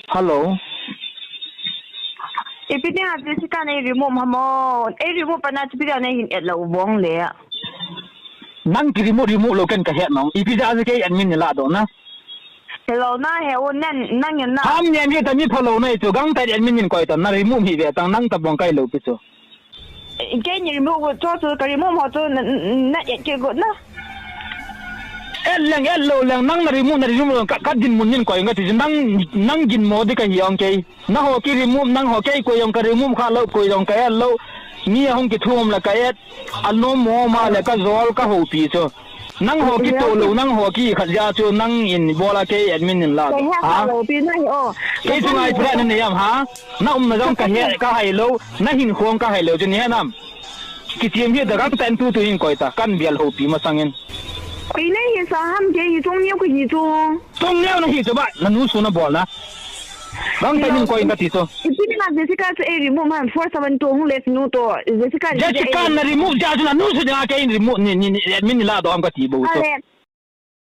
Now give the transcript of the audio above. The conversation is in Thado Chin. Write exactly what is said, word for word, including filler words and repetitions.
Hello. Ipi dinga Jessica nei remove ham o? Ei remove pana chu ipi dinga nei hin add lou vang le. Nang ki remove remove lou ken ka het nong. Ipi dinga kei admin ni la do na. Hello na he o nen nang en na. Ham nem hi ta mi phalou na i chu gangtah admin nin koi ta na remove hi ve tang nang ta bong kai lou pi chu. Kei ni remove got cho chu ka remove ho chu na, na, na add kit got na. Add leng, add lou leng, nang na remove, na remove lou, ka, ka dinmun nin koi nga ti chu, nang, nang ginmo di ka hi ong kei. Na ho ki remove, nang ho kei koi ong ka remove kha lou, koi ong ka add lou. Mi a hung kithum la ka add, a nom mo ma le ka jol ka hopi chu. Nang ho ki to lou, nang ho ki khat ja chu, nang in bola kei admin nin la. Kei ha ha? Lou pi na hi o. Kei chu ngai pra na ne yam ha. Na um na jong ka he, ka hai lou, na hin khong ka hai lou chu ni he nam. Kichiam hi da gangtah in tu tu in koi ta, kan bial hopi masang in. Koi nei hi sa ham kei hi chung neo ka hi chu. Chung neo na hi chu ba, na nu su na bol na. Gangtah in koi ka ti chu. Ipi na Jessica chu ei remove man four seven two hung le nu to. Jessica Jessica na remove ja chu na nu su ja kei remove ni, ni, ni, admin ni la do am ka ti bo chu. Ale.